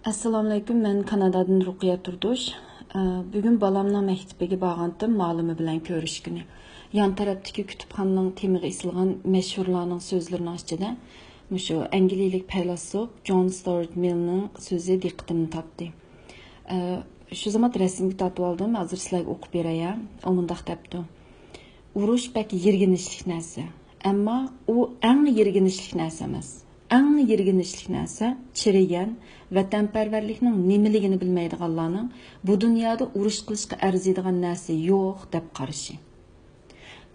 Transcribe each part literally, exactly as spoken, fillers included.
ئەسسالامۇئەلەيكۇم، مەن كانادادىن رۇقىيە تۇردۇش. ئە، بۈگۈن بالامنىڭ مەكتىپىگە بارغانتىم، مالىمى بىلەن كۆرۈشكىنى. يان تەرەپتىكى كۇتۇپخانىنىڭ تېمىغا ئېسىلغان مەشھۇرلارنىڭ سۆزلىرىنىڭ ئىچىدە مۇشۇ ئەنگلىيەلىك پەيلاسوپ جون ستۇئارت مىلنىڭ سۆزى دىققىتىمنى تاپتى. ئە، شۇ زامات رەسىمگە تارتىۋالدىم، ھازىر سىلەرگە ئوقۇپ بېرەي. ئۇ مۇنداق دەپتۇ: «ئۇرۇش بەك يىرگىنچلىك نەرسە، ئەمما ئۇ ئەڭ يىرگىنچلىك نەرسە ئەمەس. ئەڭ يىرگىنچلىك نەرسە چىرىگەن، ۋەتەنپەرۋەرلىكنىڭ نېمىلىكىنى بىلمەيدىغانلارنىڭ بۇ دۇنيادا ئۇرۇش قىلىشقا ئەرزىيدىغان نەرسە يوق دەپ قارىشى.»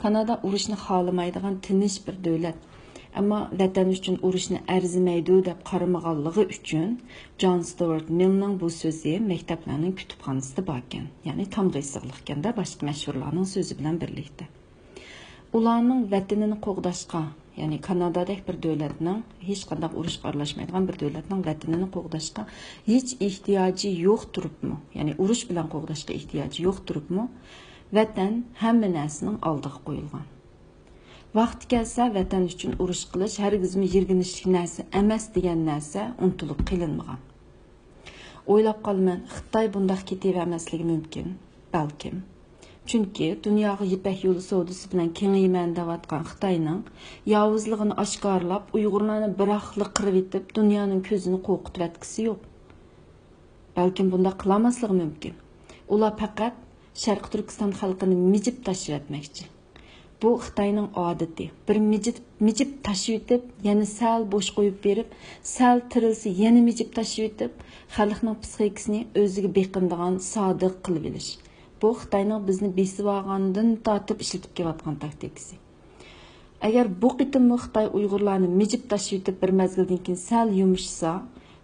كانادا ئۇرۇشنى خالىمايدىغان تىنچ بىر دۆلەت. ئەمما ۋەتەن ئۈچۈن ئۇرۇشنى ئەرزىمەيدۇ دەپ قارىمىغانلىقى ئۈچۈن جون ستۇئارت مىلنىڭ بۇ سۆزى مەكتەپلەرنىڭ كۇتۇپخانىسىدا باركەن. يەنى تامغا ئېسىلغانىكەن-دە، باشقا مەشھۇرلارنىڭ سۆزى بىلەن بىرلىكتە. ئۇلارنىڭ ۋەتىنىنى قوغداشقا، يەنى كانادادەك بىر دۆلەتنىڭ، ھېچقانداق ئۇرۇشقا ئارىلاشمايدىغان بىر دۆلەتنىڭ ۋەتىنىنى قوغداشقا ھېچ ئېھتىياجى يوق تۇرۇپمۇ، يەنى ئۇرۇش بىلەن قوغداشقا ئېھتىياجى يوق تۇرۇپمۇ، ۋەتەن ھەممە نەرسىنىڭ ئالدىغا قويۇلغان. ۋاقتى كەلسە، ۋەتەن ئۈچۈن ئۇرۇش قىلىش ھەرگىزمۇ يىرگىنچلىك نەرسە ئەمەس دېگەن نەرسە ئۇنتۇلۇپ قېلىنمىغان. ئويلاپ قالىمەن، خىتاي بۇنداق كېتىۋەرمەسلىكى مۇمكىن، بەلكىم. چۈنكى دۇنياغا يىپەك يولى سودىسى بىلەن كېڭىيىمەن دەۋاتقان خىتاينىڭ ياۋۇزلۇقىنى ئاشكارىلاپ، ئۇيغۇرلارنى بىراقلا قىرىۋېتىپ، دۇنيانىڭ كۆزىنى قورقۇتۇۋەتكۈسى يوق. بەلكىم بۇنداق قىلالماسلىقى مۇمكىن. ئۇلار پەقەت شەرقىي تۈركىستان خەلقىنى مىجىپ تاشلىۋەتمەكچى. بۇ خىتاينىڭ ئادىتى. بىر مىجىپ، مىجىپ تاشلىۋېتىپ، يەنە سەل بوش قويۇپ بېرىپ، سەل تىرىلسە يەنە مىجىپ تاشلىۋېتىپ، خەلقنىڭ پسىخىكىسىنى ئۆزىگە بېقىنىدىغان سادىق قىلىۋېلىش. بۇ خىتاينىڭ بىزنى بېسىۋالغاندىن تارتىپ ئىشلىتىپ كېلىۋاتقان تاكتىكىسى. ئەگەر بۇ قېتىممۇ خىتاي ئۇيغۇرلارنى مىجىپ تاشلىۋېتىپ بىر مەزگىلدىن كېيىن سەل يۇمشىسا،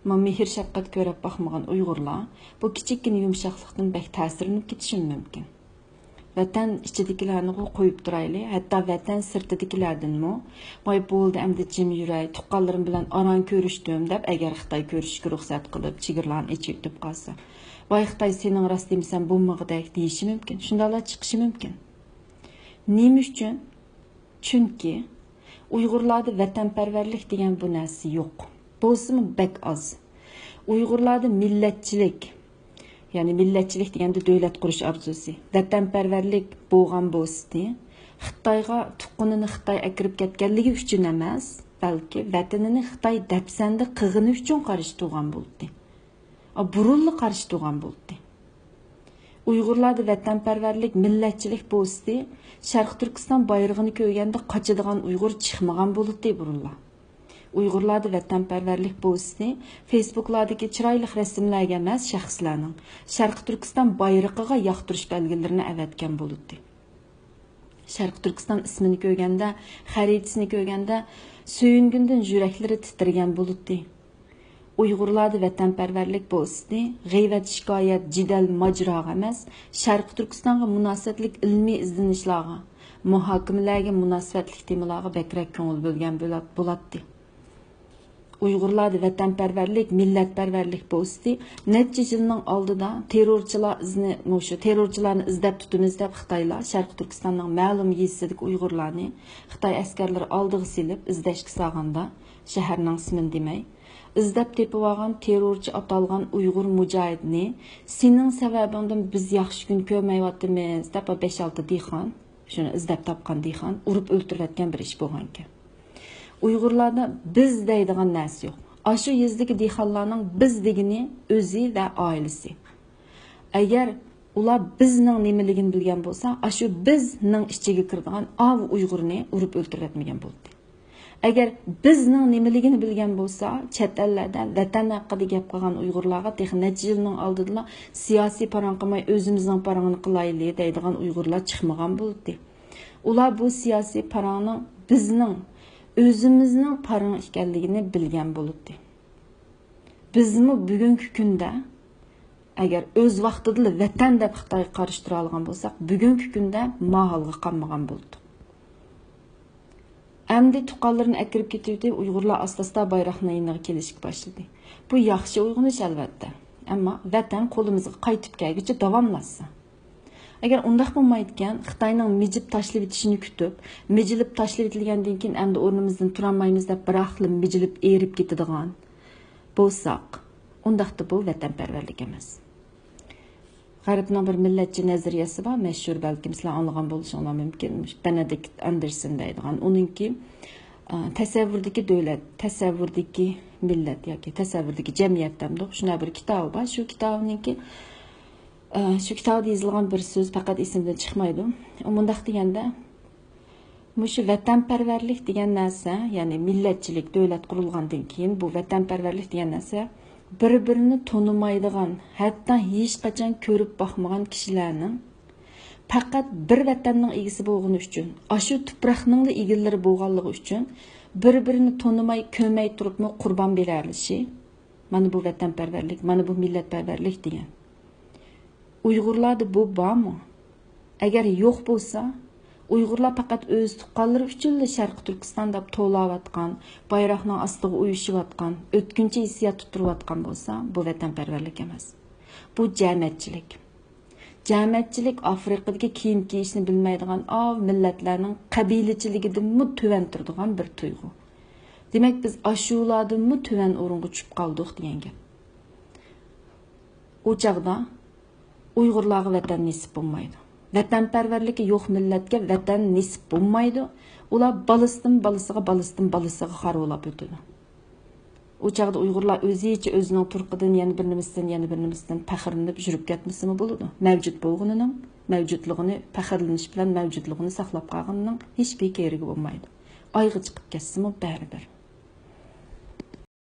ما مېھىر شەپقەت كۆرۈپ باقمىغان ئۇيغۇرلار بۇ كىچىككىنە يۇمشاقلىقتىن بەك تەسىرلىنىپ كېتىشىمۇ مۇمكىن. ۋەتەن ئىچىدىكىلەرنىغۇ قويۇپ تۇرايلى، ھەتتا ۋەتەن سىرتىدىكىلەردىنمۇ، «ۋاي بولدى ئەمدى جىم يۈرەي، تۇغقانلىرىم بىلەن ئاران كۆرۈشتۈم» دەپ، ئەگەر خىتاي كۆرۈشۈشكە رۇخسەت قىلىپ، چېگرىلارنى ئېچىۋېتىپ قالسا، «ۋاي خىتاي سېنىڭ راست دېمىسەم بولمىغۇدەك» دېيىشى مۇمكىن. شۇنداقلا چىقىشى مۇمكىن. نېمە ئۈچۈن؟ چۈنكى ئۇيغۇرلاردا ۋەتەنپەرۋەرلىك دېگەن بۇ نەرسە يوق. بولسىمۇ بەك ئاز. ئۇيغۇرلاردا مىللەتچىلىك، يەنى مىللەتچىلىك دېگەندە دۆلەت قۇرۇش ئارزۇسى، ۋەتەنپەرۋەرلىك بولغان بولسىدى، خىتايغا تۇغقىنىنى خىتاي ئەكىرىپ كەتكەنلىكى ئۈچۈن ئەمەس، بەلكى ۋەتىنىنى خىتاي دەپسەندە قىلغىنى ئۈچۈن قارشى تۇرغان بولاتتى. ئا، بۇرۇنلا قارشى تۇرغان بولاتتى. ئۇيغۇرلاردا ۋەتەنپەرۋەرلىك، مىللەتچىلىك بولسىدى، شەرقىي تۈركىستان بايرىقىنى كۆرگەندە قاچىدىغان ئۇيغۇر چىقمىغان بولاتتى بۇرۇنلا. ئۇيغۇرلاردا ۋەتەنپەرۋەرلىك بولسىدى، فېيسبۇكلاردىكى چىرايلىق رەسىملەرگە ئەمەس، شەخسلەرنىڭ شەرقىي تۈركىستان بايرىقىغا ياقتۇرۇش بەلگىلىرىنى ئەۋەتكەن بولاتتى. شەرقىي تۈركىستان ئىسمىنى كۆرگەندە، خەرىتىسىنى كۆرگەندە سۆيۈنگىندىن يۈرەكلىرى تىترىگەن بولاتتى. ئۇيغۇرلاردا ۋەتەنپەرۋەرلىك بولسىدى، غەيۋەت، شىكايەت، جېدەل، ماجىراغا ئەمەس، شەرقىي تۈركىستانغا مۇناسىۋەتلىك ئىلمىي ئىزدىنىشلارغا، مۇھاكىمىلەرگە مۇناسىۋەتلىك تېمىلارغا بەكرەك كۆڭۈل بۆلگەن بۆلەت-، بولاتتى. ئۇيغۇرلاردا ۋەتەنپەرۋەرلىك، مىللەتپەرۋەرلىك بولسىدى، نەچچە يىلنىڭ ئالدىدا تېررورچىلار ئىزنى، مۇشۇ تېررورچىلارنى ئىزدەپ تۇتىمىز دەپ خىتايلار شەرقىي تۈركىستاننىڭ مەلۇم يېزىسىدىكى ئۇيغۇرلارنى خىتاي ئەسكەرلىرى ئالدىغا سېلىپ ئىزدەشكە سالغاندا، شەھەرنىڭ ئىسمىنى دېمەي، ئىزدەپ تېپىۋالغان تېررورچى ئاتالغان ئۇيغۇر مۇجاھىدنى «سېنىڭ سەۋەبىڭدىن بىز ياخشى كۈن كۆرمەيۋاتىمىز» دەپ، بەش-ئالتە دېھقان، شۇنى ئىزدەپ تاپقان دېھقان ئۇرۇپ ئۆلتۈرۈۋەتكەن بىر ئىش بولغانىكەن. ئۇيغۇرلاردا بىز دەيدىغان نەرسە يوق. ئاشۇ يېزىدىكى دېھقانلارنىڭ بىز دېگىنى ئۆزى ۋە ئائىلىسى. ئەگەر ئۇلار بىزنىڭ نېمىلىكىنى بىلگەن بولسا، ئاشۇ بىزنىڭ ئىچىگە كىرىدىغان ئاۋۇ ئۇيغۇرنى ئۇرۇپ ئۆلتۈرۈۋەتمىگەن بولاتتى. ئەگەر بىزنىڭ نېمىلىكىنى بىلگەن بولسا، چەت ئەللەردە ۋەتەن ھەققىدە گەپ قىلغان ئۇيغۇرلارغا تېخى نەچچە يىلنىڭ ئالدىدىلا سىياسىي پاراڭ قىلماي ئۆزىمىزنىڭ پاراڭىنى قىلايلى دەيدىغان ئۇيغۇرلار چىقمىغان بولاتتى. ئۇلار بۇ سىياسىي پاراڭنىڭ بىزنىڭ، ئۆزىمىزنىڭ پاراڭ ئىكەنلىكىنى بىلگەن بولاتتى. بىزمۇ بۈگۈنكى كۈندە، ئەگەر ئۆز ۋاقتىدىلا ۋەتەن دەپ خىتايغا قارشى تۇرالىغان بولساق، بۈگۈنكى كۈندە ما ھالغا قالمىغان بولاتتۇق. ئەمدى تۇغقانلىرىنى ئەكىرىپ كېتىۋېتىپ، ئۇيغۇرلار ئاستا-ئاستا بايراقنىڭ يېنىغا كېلىشكە باشلىدى. بۇ ياخشى ئويغىنىش، ئەلۋەتتە. ئەمما ۋەتەن قولىمىزغا قايتىپ كەلگۈچە داۋاملاشسا. ئەگەر ئۇنداق بولمايدىكەن، خىتاينىڭ مىجىپ تاشلىۋېتىشىنى كۈتۈپ، مىجىلىپ تاشلىۋېتىلگەندىن كېيىن ئەمدى ئورنىمىزدىن تۇرالمايمىز دەپ بىراقلا مىجىلىپ ئېرىپ كېتىدىغان بولساق، ئۇنداقتا بۇ ۋەتەنپەرۋەرلىك ئەمەس. غەربنىڭ بىر مىللەتچى نەزەرىيەسى بار، مەشھۇر، بەلكىم سىلەر ئاڭلىغان بولۇشۇڭلار مۇمكىن، مۇشۇ بېنېدىكت ئاندېرسون دەيدىغان. ئۇنىڭكى، ئە، تەسەۋۋۇردىكى دۆلەت، تەسەۋۋۇردىكى مىللەت ياكى تەسەۋۋۇردىكى جەمئىيەت دەمدۇق، شۇنداق بىر كىتابى بار. شۇ كىتابىنىڭكى، ئە، شۇ كىتابىدا يېزىلغان بىر سۆز پەقەت ئېسىمدىن چىقمايدۇ. ئۇ مۇنداق دېگەندە، مۇشۇ ۋەتەنپەرۋەرلىك دېگەن نەرسە، يەنى مىللەتچىلىك، دۆلەت قۇرۇلغاندىن كېيىن بۇ ۋەتەنپەرۋەرلىك دېگەن نەرسە بىر-بىرىنى تونۇمايدىغان، ھەتتا ھېچقاچان كۆرۈپ باقمىغان كىشىلەرنىڭ پەقەت بىر ۋەتەننىڭ ئىگىسى بولغىنى ئۈچۈن، ئاشۇ تۇپراقنىڭلا ئىگىلىرى بولغانلىقى ئۈچۈن بىر-بىرىنى تونۇماي، كۆرمەي تۇرۇپمۇ قۇربان بېرەلىشى، مانا بۇ ۋەتەنپەرۋەرلىك، مانا بۇ مىللەتپەرۋەرلىك دېگەن. ئۇيغۇرلاردا بۇ بارمۇ؟ ئەگەر يوق بولسا، ئۇيغۇرلار پەقەت ئۆز تۇغقانلىرى ئۈچۈنلا شەرقىي تۈركىستان دەپ توۋلاۋاتقان، بايراقنىڭ ئاستىغا ئۇيۇشۇۋاتقان، ئۆتكۈنچى ھېسسىياتتا تۇرۇۋاتقان بولسا، بۇ ۋەتەنپەرۋەرلىك ئەمەس. بۇ جەمەتچىلىك. جەمەتچىلىك ئافرىقىدىكى كىيىم كىيىشنى بىلمەيدىغان ئاۋۇ مىللەتلەرنىڭ قەبىلىچىلىكىدىنمۇ تۆۋەن تۇرىدىغان بىر تۇيغۇ. دېمەك، بىز ئاشۇلاردىنمۇ تۆۋەن ئورۇنغا چۈشۈپ قالدۇق دېگەن گەپ. ئۇ چاغدا ئۇيغۇرلارغا ۋەتەن نېسىپ بولمايدۇ. ۋەتەنپەرۋەرلىكى يوق مىللەتكە ۋەتەن نېسىپ بولمايدۇ. ئۇلار بالىسىدىن بالىسىغا، بالىسىدىن بالىسىغا خارۋىلاپ ئۆتىدۇ. ئۇ چاغدا ئۇيغۇرلار ئۆزىچە ئۆزىنىڭ تۇرقىدىن يەنە بىر نېمىسىدىن، يەنە بىر نېمىسىدىن پەخىرلىنىپ يۈرۈپ كەتمىسىمۇ بولىدۇ. مەۋجۇت بولغىنىنىڭ، مەۋجۇتلۇقىنى، پەخىرلىنىش بىلەن مەۋجۇتلۇقىنى ساقلاپ قالغىنىنىڭ ھېچبىر كېرىكى بولمايدۇ. ئايغا چىقىپ كەتسىمۇ بەرىبىر.